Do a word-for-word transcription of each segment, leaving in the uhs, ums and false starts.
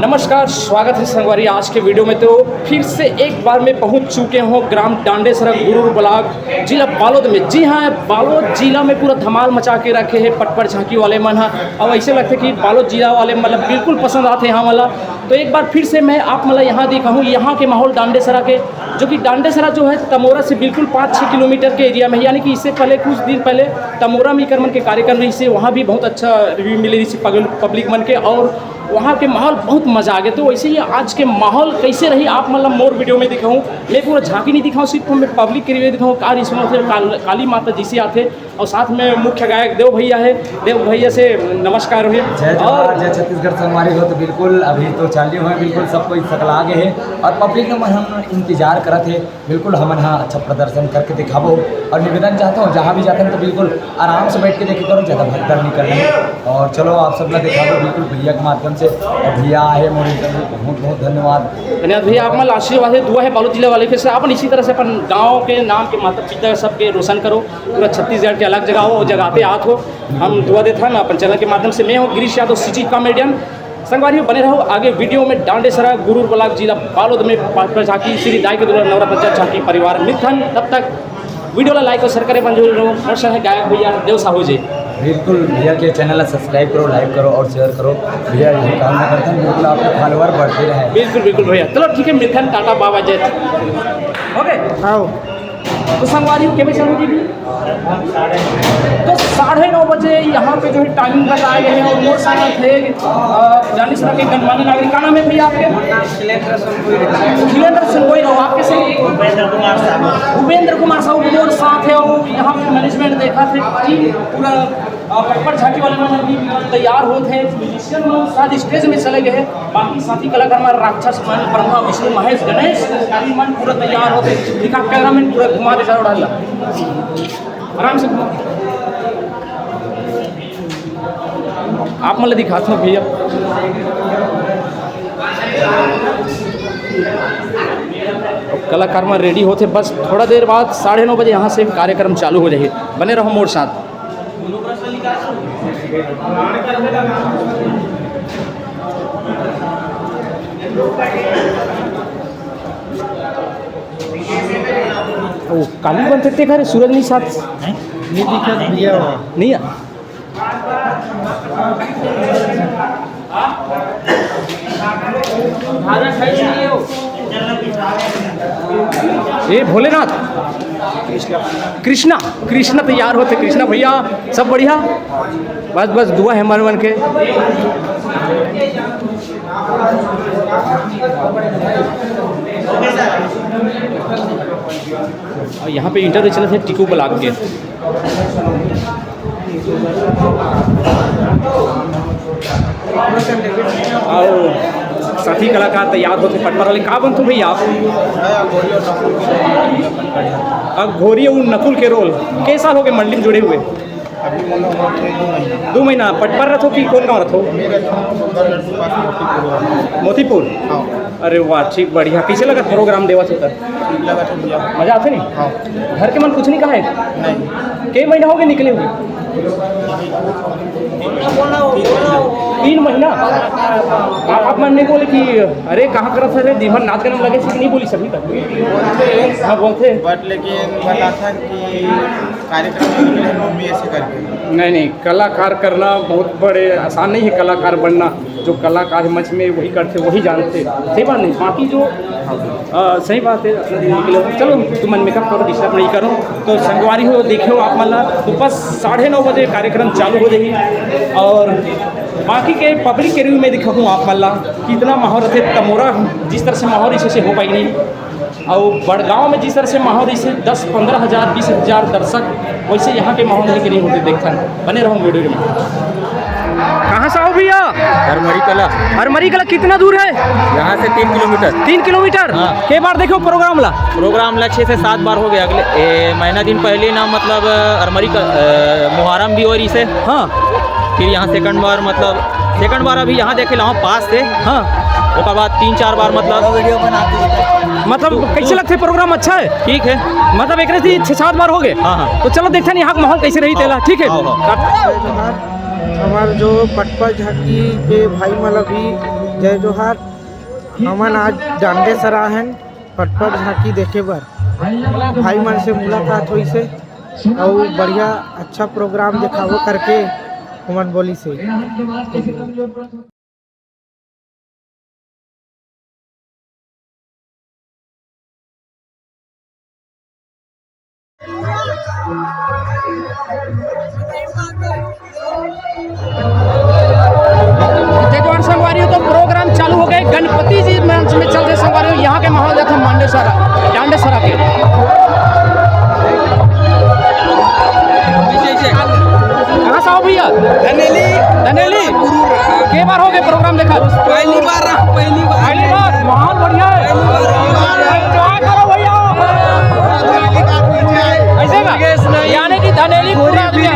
नमस्कार, स्वागत है संगवारी आज के वीडियो में। तो फिर से एक बार मैं पहुंच चुके हूं ग्राम डांडेसरा, गुरूर ब्लॉक, जिला बालोद में। जी हां, बालोद जिला में पूरा धमाल मचा के रखे हैं पटपर झांकी वाले मन ह। अउ ऐसे लगथे कि बालोद जिला वाले मतलब बिल्कुल पसंद आथे यहां वाला। तो एक बार फिर से मैं आप मन ला यहां दिखाहूं यहां के माहौल डांडेसरा के, जो कि डांडेसरा जो है तमोरा से बिल्कुल पाँच छः किलोमीटर के एरिया में है। यानी कि इससे पहले, कुछ दिन पहले तमोरा में इकर मन के कार्यक्रम रहिस हे, वहां भी बहुत अच्छा रिव्यू मिले रहिस हे पगल-, पब्लिक मन के। अउ वहाँ के माहौल बहुत मजा आ गया। तो वैसे ही आज के माहौल कैसे रही, आप मतलब मोर वीडियो में दिखाऊँ, मैं पूरा झांकी नहीं दिखाऊँ, सिर्फ मैं पब्लिक के लिए दिखाऊँ। का रिस्पॉन्स है, काल-, काली माता जैसे आते, और साथ में मुख्य गायक देव भैया है, देव भैया से नमस्कार है। जय जोहार, और जय छत्तीसगढ़ संगवारी हो। तो बिल्कुल अभी तो चालू है, बिल्कुल सब कोई सकला गए हैं और पब्लिक में हम इंतजार करत है। बिल्कुल हमन हा अच्छा प्रदर्शन करके दिखाबो। और निवेदन चाहता हूँ, जहाँ भी जाते हैं तो बिल्कुल आराम से बैठ के देखे करो, ज़्यादा भगदड़ नहीं करना है। और चलो आप सब ला दिखाबो बिल्कुल भैया के माध्यम से। और भैया आए मोर इंटरव्यू, बहुत बहुत धन्यवाद। धन्यवाद भैया, आप मन ला आशीर्वाद है, दुआ है बालोद जिला वाले के से अपन इसी तरह से अपन गाँव के नाम के माता पिता सबके रोशन करो, पूरा छत्तीसगढ़ के अलग जगह हो, जगह पे आत हो, हम दुआ देथन अपन चैनल के माध्यम से। मैं हूँ गिरीश यादव, सीजी कॉमेडियन। संगवारी हो, बने रहो आगे वीडियो में। डांडेसरा, गुरूर ब्लॉक, जिला बालोद में पटपर झांकी श्री दाई के दुलार नवरत्न झांकी परिवार मिलथन। तब तक वीडियो ला लाइक और शेयर करे, मंजूर रहो। मोर संग है गायक भैया देव साहू जी। बिल्कुल भैया के चैनल ला सब्सक्राइब करो, लाइक करो और शेयर करो। भैया यही काम ना करते हैं, बिल्कुल आपके फॉलोअर बढ़ते रहे। बिल्कुल, बिल्कुल भैया, चलो ठीक है, मिलथन, टाटा, बाय बाय, जय। ओके। आओ। तो संगवारी हो, के बजे चालू होही? तो साढ़े नौ बजे यहाँ पे जो है टाइमिंग बताए गए हैं। और मोर साथ है, अ, जानी सर के गणमान्य नागरिक। का नाम है भैया आपके? खिलेंद्र सुनबोई राव। आपके से? उपेंद्र कुमार साहू। उपेंद्र कुमार साहू मोर साथ है, वो यहाँ पे मैनेजमेंट देखत हे, टीम पूरा, अ, पटपर झांकी वाले मन भी तैयार होत हे, म्यूजिशियन मन साथ स्टेज में चले गए हैं। बाकी साथी कलाकार मन, राक्षस मन, ब्रह्मा, विष्णु, महेश, गणेश, आदि मन पूरा तैयार होत हे। दिखा, कैमरामैन पूरा घुमा दे, चारों डाल ला। आराम से घुमा। आप मन ला दिखात हूँ भैया। कलाकार मन रेडी होत हे, बस थोड़ा देर बाद साढ़े नौ बजे यहाँ से कार्यक्रम चालू हो जाही। बने रहो मोर साथ। ओ, काली बनथे तेखर सूरज नहीं साथ। नहीं दिखत भैया। नहीं आ? ए भोलेनाथ, कृष्णा, कृष्णा तैयार होत हे। कृष्णा भैया, सब बढ़िया? बस, बस दुआ है मन मन के। और यहाँ पे इंटरव्यू चलत हे टीकू ब्लॉक के। अउ साथी कलाकार तैयार होत हे पटपर वाले। का बनथो भैया आप? अघोरी अउ नकुल के रोल। के साल हो गए मंडली में जुड़े हुए? अभी मतलब हुआ थे दो महीना। दो महीना। पटपर रथो कि कोन गाँव रथो? मेरे गाँव उधर लड्डू पास मोतीपुर हुआ। मोतीपुर? हाँ। अरे वाह, ठीक, बढ़िया। कैसे लगा प्रोग्राम देवा थे तर? ठीक लगा था भैया। मजा आते नहीं? हाँ। घर के मन कुछ नहीं कहा है? नहीं। के महीना हो गए निकले हुए? तीन महीना? आप, आप मन नहीं बोले कि अरे कहाँ करत हे रे, दिनभर नाच गाना में लगे थे कि नहीं बोली सभी तक? बोलते हैं। हाँ, बोलते हैं। But लेकिन बता था कि कार्यक्रम में निकले मम्मी ऐसे करके। नहीं, नहीं, कलाकार करना बहुत बड़े आसान नहीं है, कलाकार बनना। जो कलाकार मंच में वही करते, वही जानते, सही बात नहीं? बाकी जो, अ, सही बात है, अपना दिन निकले। चलो, तुम मन मेकअप करो, डिस्टर्ब नहीं करो। तो संगवारी हो, देखो आप मन ला, तो बस साढ़े नौ बजे कार्यक्रम चालू हो जाही। और बाकी के पब्लिक के रिव्यू में दिखाऊँ आप मन ला, कितना माहौल रहते तमोरा, जिस तरह से माहौल इसे से हो पाई नहीं। अउ बड़गांव में जिस तरह से माहौल, इसे दस पन्द्रह हजार, बीस हजार दर्शक, वैसे यहाँ के माहौल लेके नहीं होते। देखथन, बने रहो वीडियो में। कहाँ से आओ भैया? हरमरी कला। हरमरी कला कितना दूर है? यहाँ से तीन किलोमीटर। तीन किलोमीटर? हाँ। के बार देखो प्रोग्राम ला? प्रोग्राम ला छः से सात बार हो गया। अगले ए, महीना दिन पहले ना, मतलब, अरमरी का, अ, मुहर्रम भी हो रही से। हाँ। फिर यहाँ सेकंड बार, मतलब, सेकंड बार अभी यहाँ देखे ला पास से। हाँ। ओकर बाद तीन चार बार, मतलब, वीडियो बनाते हैं। मतलब, कैसे लगते प्रोग्राम? अच्छा है? ठीक है। मतलब, एक से छः सात बार हो गए। हाँ, हाँ। तो चलो देखते हैं यहाँ का माहौल कैसे रही तेला, ठीक है? हाँ, हाँ। हमार जो पटपा झांकी के भाई मन अभी जय जोहार। हमन आज डांडेसरा हन फटफट झांकी देखे बर। भाई मन से मुलाकात होइस हे अउ बढ़िया अच्छा प्रोग्राम देखाबो करके हमन बोलिस हे। जय जोहार संगवारी हो, तो प्रोग्राम चालू हो गए, गणपति जी मंच में चल रहे संगवारी हो। यहाँ के माहौल देखो मांडेसरा, डांडेसरा के। कहाँ से हो भैया? धनेली। धनेली? के बार हो गए प्रोग्राम देखा? पहली बार, पहली बार। पहली बार, माहौल बढ़िया है। पहली बार। एंजॉय करो भैया। ऐसे का? यानी कि धनेली पूरा आदमी है।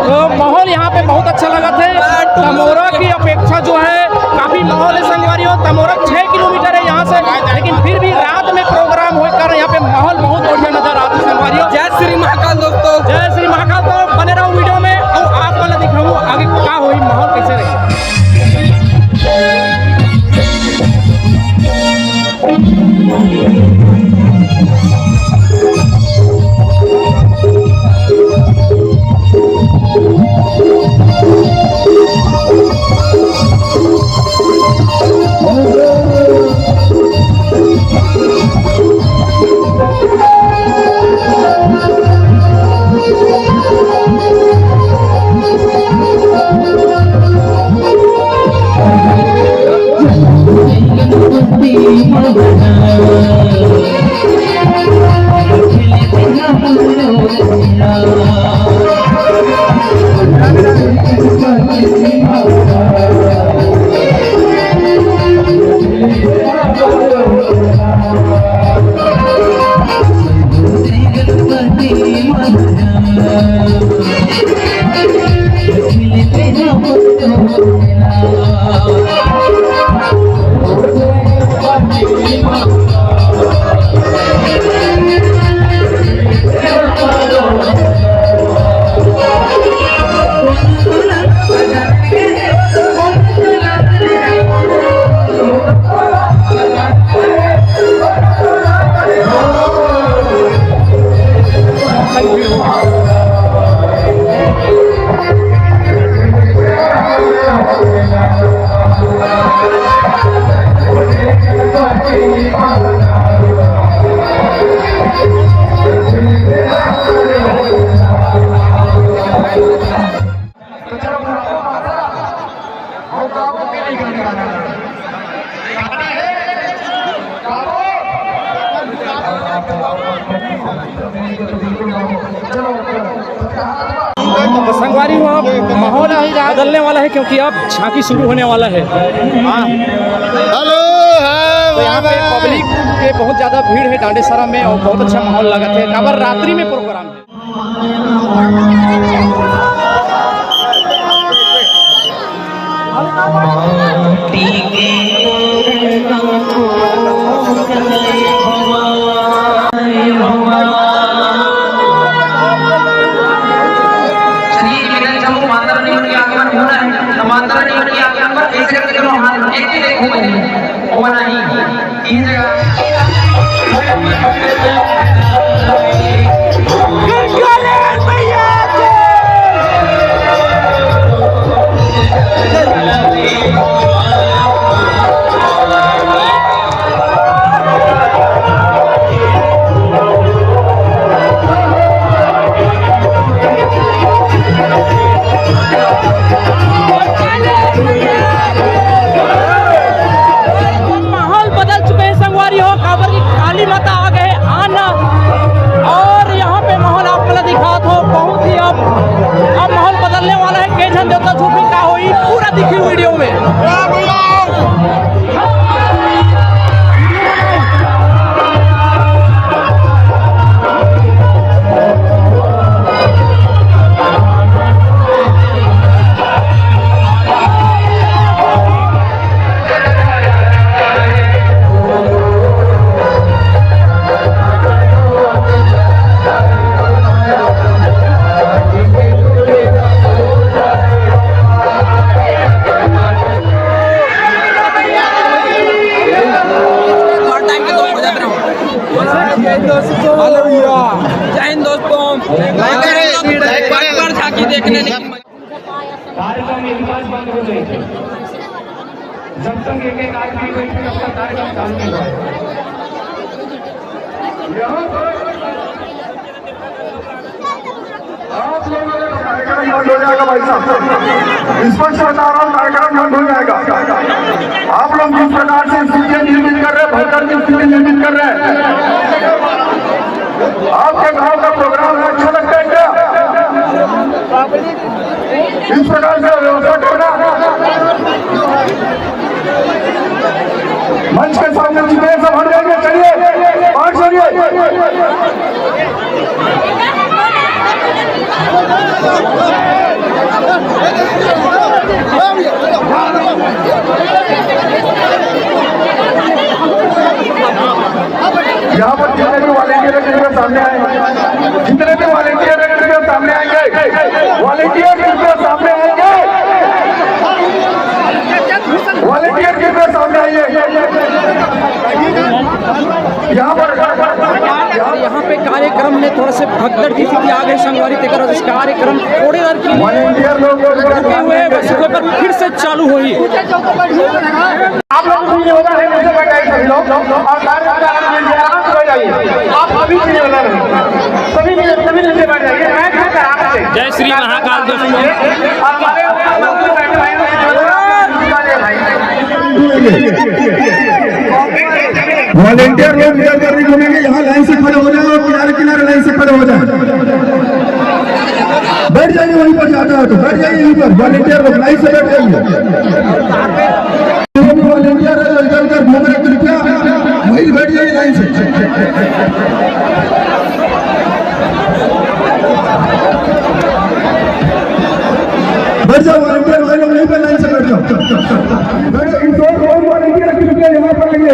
तो माहौल यहाँ पे बहुत अच्छा लगा थे। तमोरा की अपेक्षा जो है काफी माहौल है संगवारी हो। तमोरा छह किलोमीटर है यहाँ से, लेकिन फिर भी रात में प्रोग्राम होकर यहाँ पे माहौल बहुत बढ़िया नजर आता है संगवारी हो। जय श्री महाकाल दोस्तों। जय श्री महाकाल। तो बने रहो वीडियो में और आप वाला दिखाऊँ आगे का होई, माहौल कैसे रहे। संगवारी हो, अब माहौल बदलने वाला है क्योंकि अब झांकी शुरू होने वाला है। हाँ। हेलो, हाँ, तो यहाँ पे पब्लिक के बहुत ज़्यादा भीड़ है डांडेसरा में और बहुत अच्छा माहौल लगा है। काबर रात्रि में प्रोग्राम है। माता रानी के आगमन होना है, तो माता रानी के आगमन पर ऐसे करके दोनों हाथ एक ही देखो, वो नहीं। माहौल बदल चुके हैं संगवारी हो, काबर की काली माता आ गए आना। और यहाँ पे माहौल आप वाला दिखात हो, बहुत ही अब, अब माहौल बदलने वाला है। के झन देवता झूठ में का होई, पूरा दिखी वीडियो में। जब तक एक एक आदमी बैठे, तब तक कार्यक्रम चालू नहीं होगा। यहाँ पर आप लोगों का कार्यक्रम बंद हो जाएगा भाई साहब, स्पष्ट बता रहा हूँ, कार्यक्रम बंद हो जाएगा। आप लोग जिस प्रकार से स्थितियां निर्मित कर रहे हैं, भयंकर की स्थिति निर्मित कर रहे हैं। आपके गांव का प्रोग्राम है, अच्छा लगता है क्या? इस प्रकार से व्यवस्था करना। मंच के सामने जितने सब हट जाएंगे, चलिए, बाहर चलिए। यहाँ पर जितने भी वॉलेंटियर हैं, कृपया सामने आए। जितने भी वॉलेंटियर हैं, कृपया सामने आएंगे। वॉलेंटियर कृपया सामने आएंगे। वॉलेंटियर कृपया सामने आइए। यहाँ पर, यहाँ पर यहाँ पे कार्यक्रम में थोड़ा से भगदड़ की स्थिति आ गई संगवारी, तेकर वजह से कार्यक्रम थोड़ी देर के लिए वॉलेंटियर लोग रुके हुए हैं, बस एक बार फिर से चालू होही। आप लोग भी निवेदन है, नीचे बैठ जाइए सभी लोग, और सारे आराम से बैठ जाइए। आप सभी से निवेदन है, सभी, सभी नीचे बैठ जाइए। मैं फिर से आराम से जय श्री महाकाल दोस्तों। और हमारे ऊपर बैठे भाइयों से निवेदन है, भाई। वॉलेंटियर लोग इधर उधर नहीं घूमेंगे, यहाँ लाइन से खड़े हो जाए और किनारे किनारे लाइन से खड़े हो जाए। बैठ जाइए, वहीं पर जाता है तो बैठ जाइए, यहीं पर वॉलेंटियर लोग लाइन से बैठ जाइए। जो भी वॉलेंटियर है, जो इधर उधर घूम रहे, कृपया वहीं बैठ जाइए लाइन से। बैठ जाओ, वॉलंटियर भाई लोग यहीं पर लाइन से बैठ जाओ। बैठ जाओ, इस ओर कौन वॉलंटियर है, कृपया यहाँ पर आइए।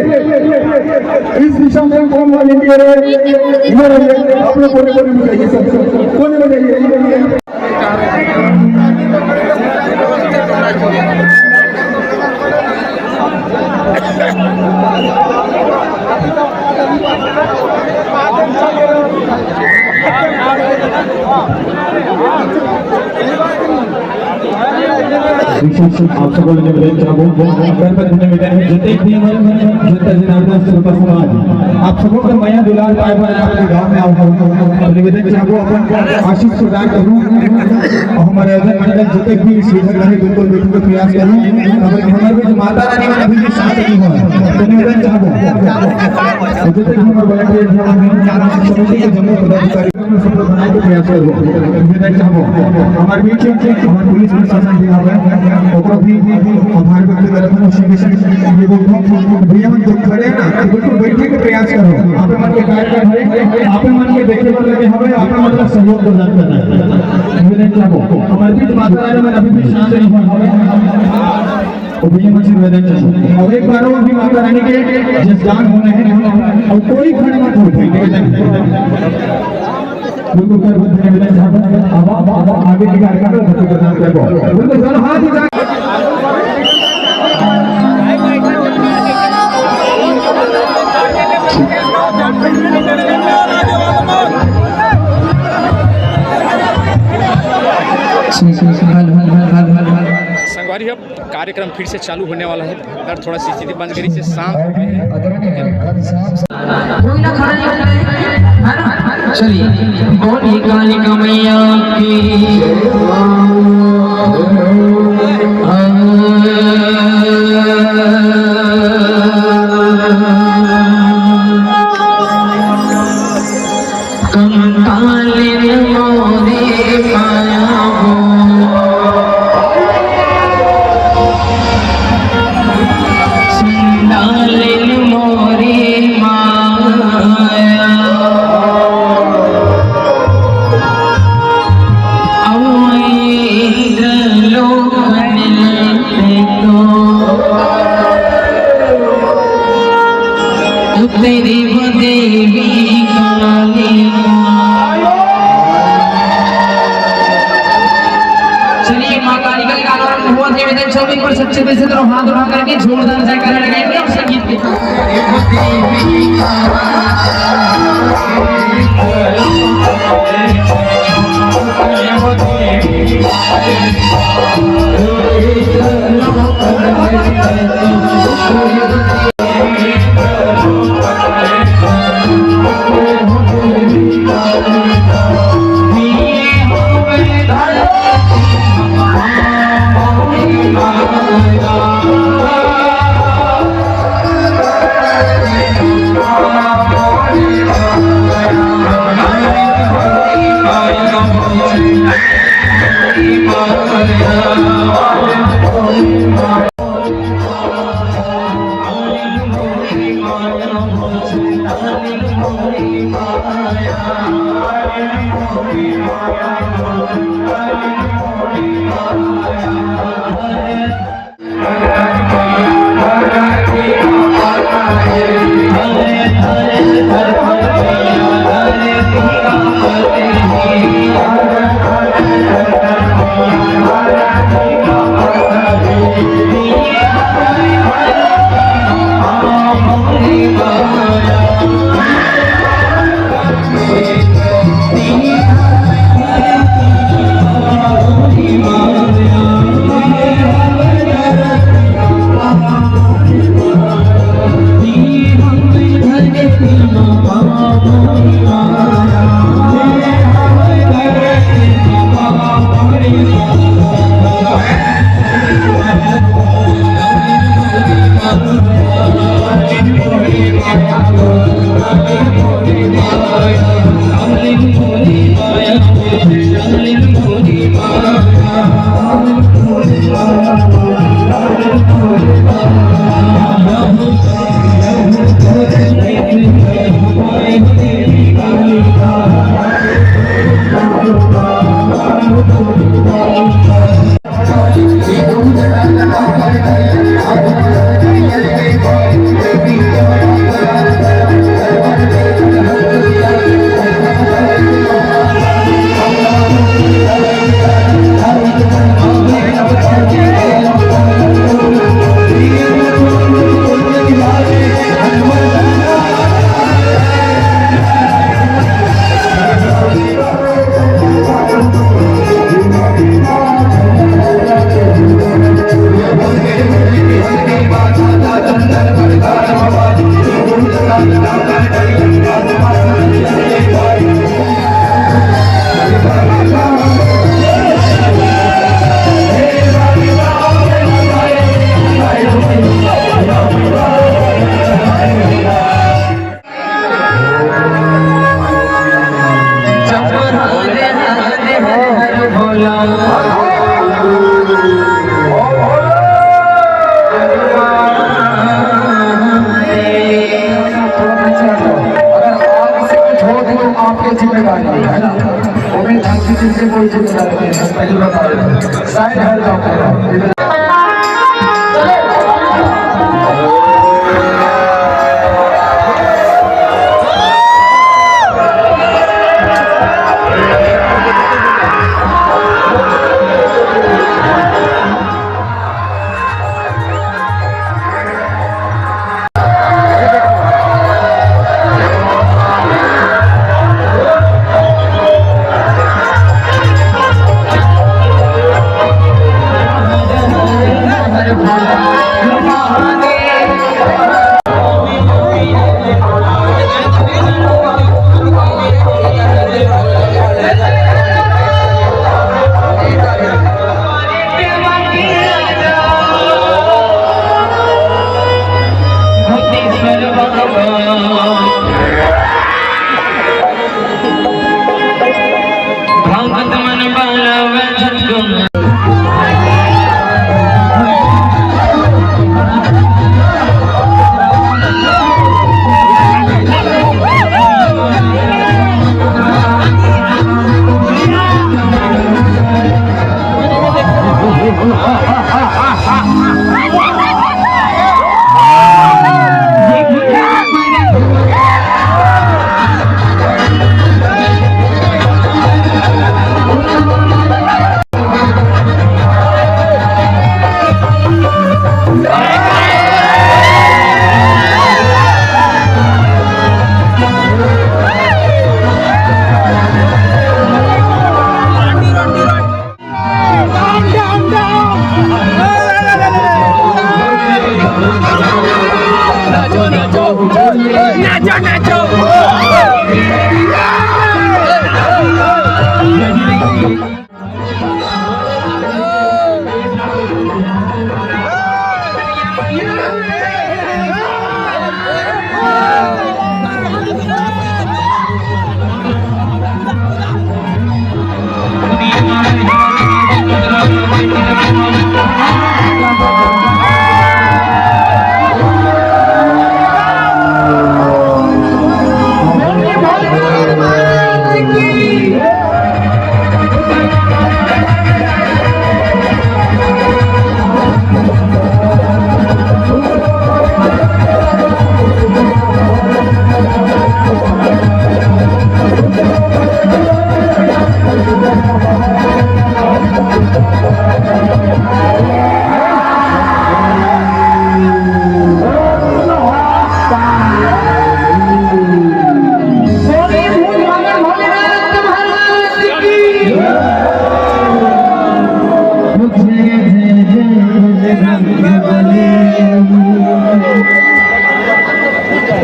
इस दिशा में कौन वॉलंटियर है, इधर आइए। आप लोग कोने कोने में जाइए, सब कोने में जाइए। आप सबो ले निवेदन चाहबो, कर पर निवेदन है, जतेक भी हमर जनता जनार्दन श्रोता समाज, आप सबो के मया दुलार पाए बर आपके गांव में आओ, तो निवेदन चाहबो, अपन आशीष प्रदान करूं। और हमारे आयोजन मंडल जतेक भी श्रीधर रहे, बिल्कुल बैठे के प्रयास करूं। हमारे, हमारे बीच माता रानी मन अभी भी शांत नहीं हुआ, तो निवेदन चाहबो, जतेक भी हमारे वॉलंटियर हैं, समिति के जम्मो पदाधिकारी सफल बनाए के प्रयास करबो। निवेदन चाहबो, हमारे बीच हमारे पुलिस प्रशासन भी हवे, ओकरो भी आभार व्यक्त करत हन। भैया मन जो खड़े हैं ना, बिल्कुल बैठे के प्रयास करो। आप मन के कार्यक्रम है, आप मन के देखे बर लगे हवे, आप मन ला सहयोग प्रदान करना है। निवेदन चाहबो, हमारे बीच माता रानी मन अभी भी शांत नहीं हुआ हवे। तो भैया मन से निवेदन चाहूँ। और एक बार और भी माता रानी के जसगान होने हैं और कोई खड़े मत हो भाई, निवेदन है। बिल्कुल कर बुद्ध निवेदन चाहूँ। अब, अब, अब आगे के कार्यक्रम में भक्ति प्रदान कर दो। बिल्कुल दोनों हाथ उठा। सुन, सुन, सुन, hello, hello, hello, hello, hello. संगवारी, अब कार्यक्रम फिर से चालू होने वाला है। भगदड़ थोड़ा सी स्थिति बन गई से शांत हो गई है। कोई ना खड़ा नहीं होता है, है ना? चलिए, बोलिए कालिका मैया की। कंकालिन मोरी माया हो, संडालिन मोरी माया। अवैध लोक मिलते तो उतरी वो देवी काली माँ। चलिए, माँ काली का गाना आरंभ हुआ। देवी देव सभी पर सच्चे दिल से दोनों हाथ उठा करके जोरदार जयकारा लगाएंगे और संगीत के साथ। अगर आपसे कुछ हो तो आपकी जिम्मेदारी है ना, वो भी ढंग से जिनसे कोई जिम्मेदारी नहीं है, पहली बात। साइड हट जाओ।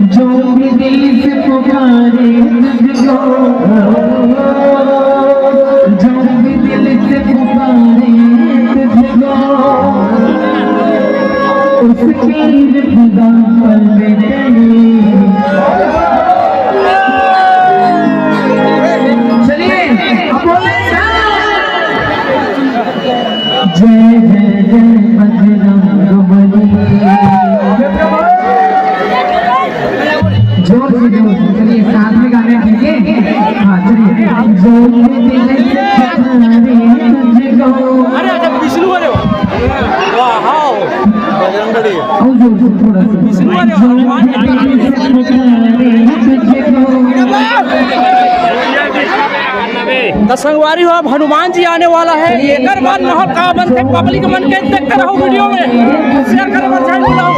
जो भी दिल से पुकारे तुझको, जो भी दिल से पुकारे तुझको, उसकी भी खुदा पल में कहीं। चलिए, अब बोले, जय जय जय बजरंग बली। जोर से, जोर से, चलिए, साथ में गाने, ठीक है? हाँ, चलिए। जो भी दिल से पुकारे तुझको। अरे, अच्छा, विष्णु वाले हो। वाह, हाँ। बजरंग बली। और जोर से, थोड़ा सा। विष्णु वाले हो, हनुमान जी। जो भी दिल से पुकारे तुझको। त संगवारी हो, अब हनुमान जी आने वाला है। एकर बाद माहौल का बनथे, पब्लिक मन के देखते रहो वीडियो में, शेयर करो, बस जान लो।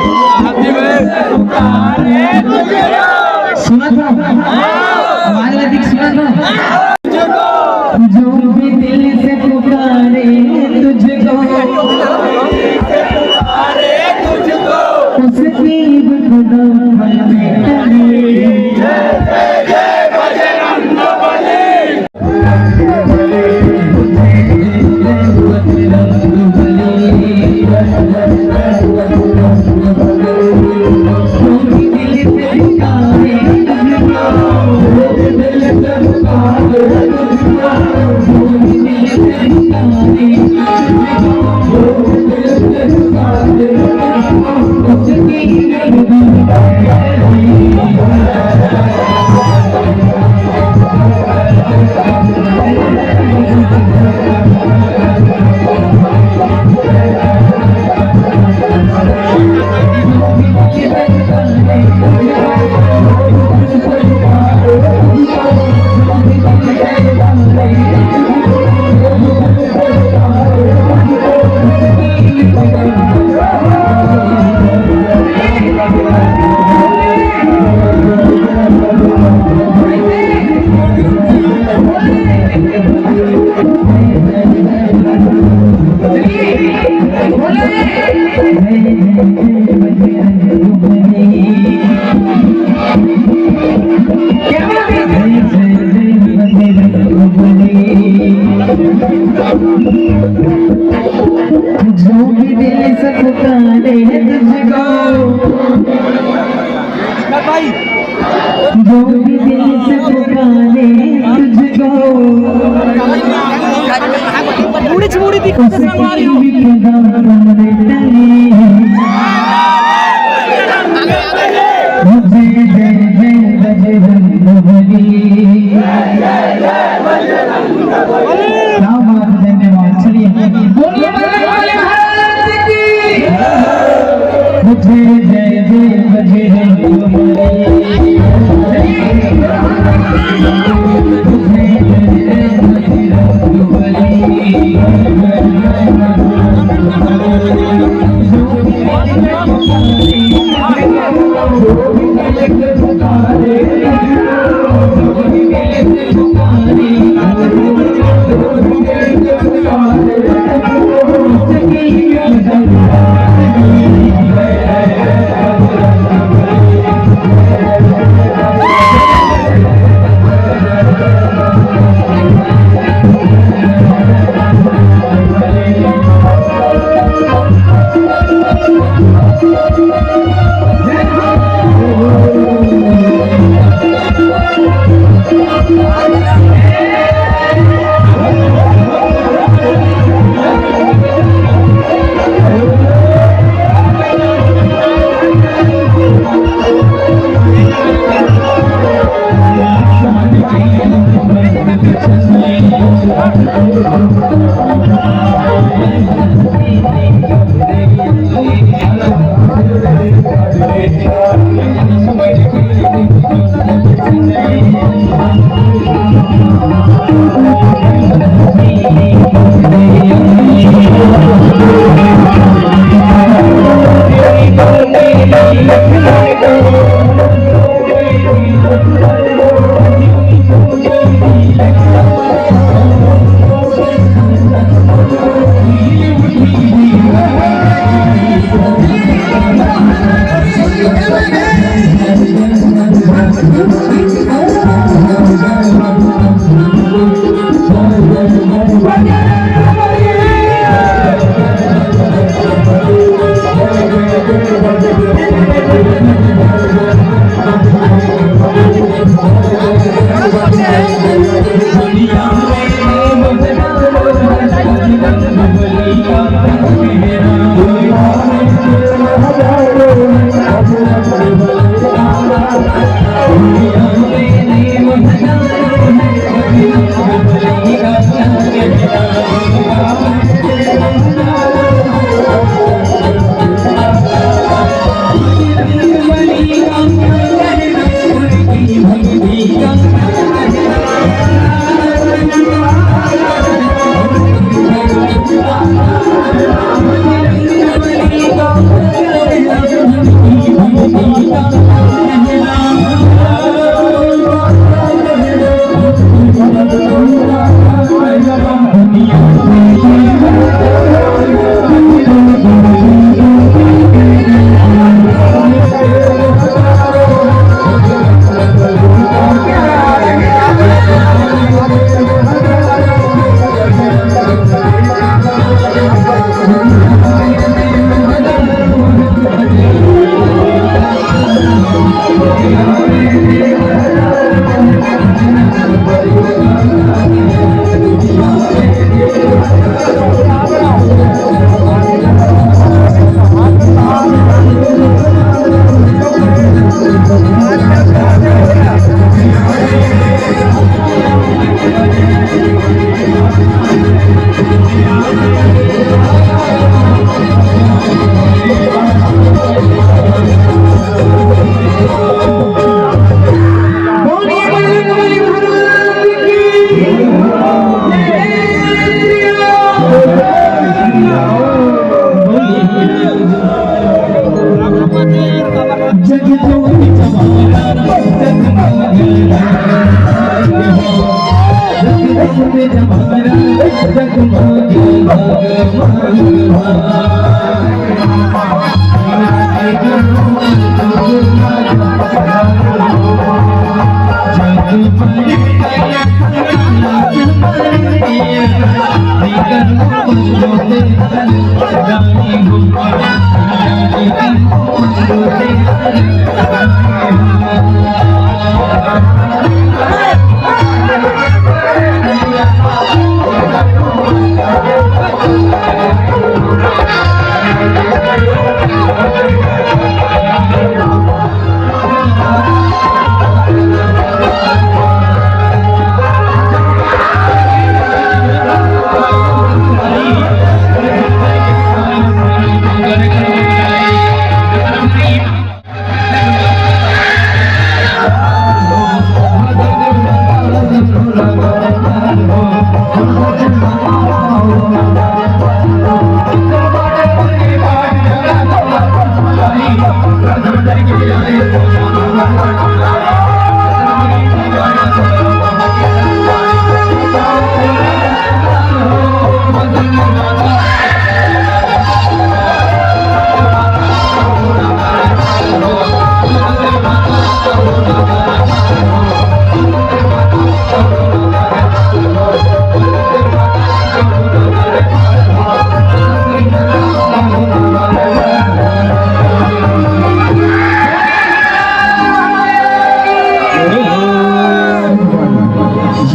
सुना था? हमारे नजदीक सुना था? जो भी दिल से पुकारे तुझको, उसकी भी खुदा जो भी दिल से पुकारे तुझको, भाई, जो भी दिल से पुकारे तुझको, मुड़ी मुड़ी दिख, उसकी भी खुदा पल में टंगी। जय जय जय बजरंग बली। क्या बात है, धन्यवाद। चलिए, बोलिए, बोलिए, बोलिए, महाराज की। जय जय जय बजरंग बली।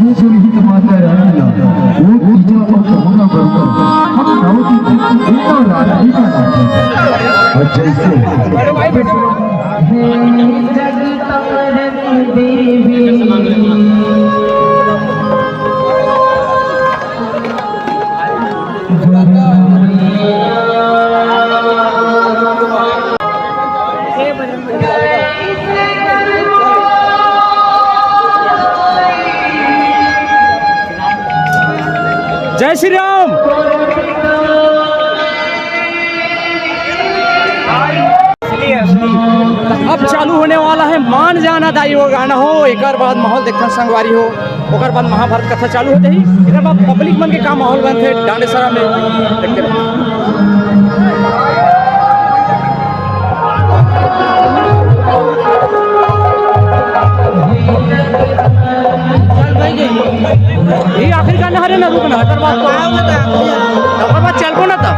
ये जो गीत माता रानी ला, वो गीत तो कहोना बरकर, हम गाँव की इतना रानी का नाच है। अच्छा, इससे जय श्री राम। अब चालू होने वाला है मान जाना दाई वो गाना हो, एकर बाद माहौल देखथन संगवारी हो, ओकर बाद महाभारत कथा चालू होते ही एकर बाद पब्लिक मन के का माहौल बनथे डांडेसरा में, देखते रहो। ये आखिरी गाना हरे ना, रुकना, ओकर बाद तो, ओकर बाद चलबो ना तब।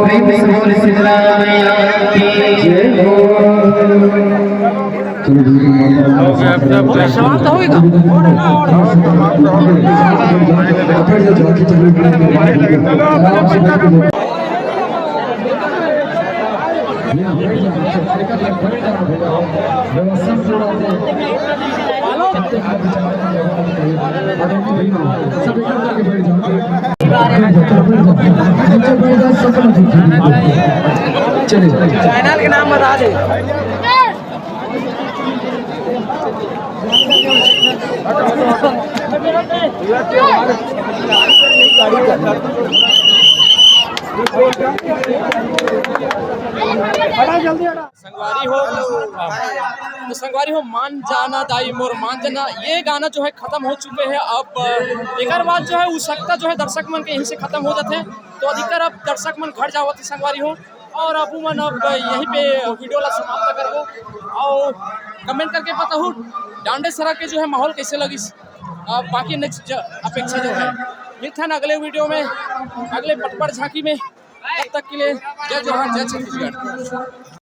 प्रेम से बोल शीतला मैया की। समाप्त होगी का? चलिए। चैनल के नाम बता दे। संगवारी हो, तो संगवारी हो, मान जाना दाई मोर मान जाना, ये गाना जो है खत्म हो चुके हैं। अब एकर बाद जो है उत्सुकता जो है दर्शक मन के यहीं से खत्म हो जाते हैं। तो अधिकतर अब दर्शक मन घर जावत है संगवारी हो, और अब मन अब यहीं पे वीडियो ला समाप्त करबो। और कमेंट करके बताहू डांडे सरा के जो है माहौल कैसे लगिस। अब बाकी नेक्स्ट अपेक्षा जो है, मिलते हैं अगले वीडियो में, अगले पटपट झांकी में। तब तक के लिए जय जोहार, जय छत्तीसगढ़।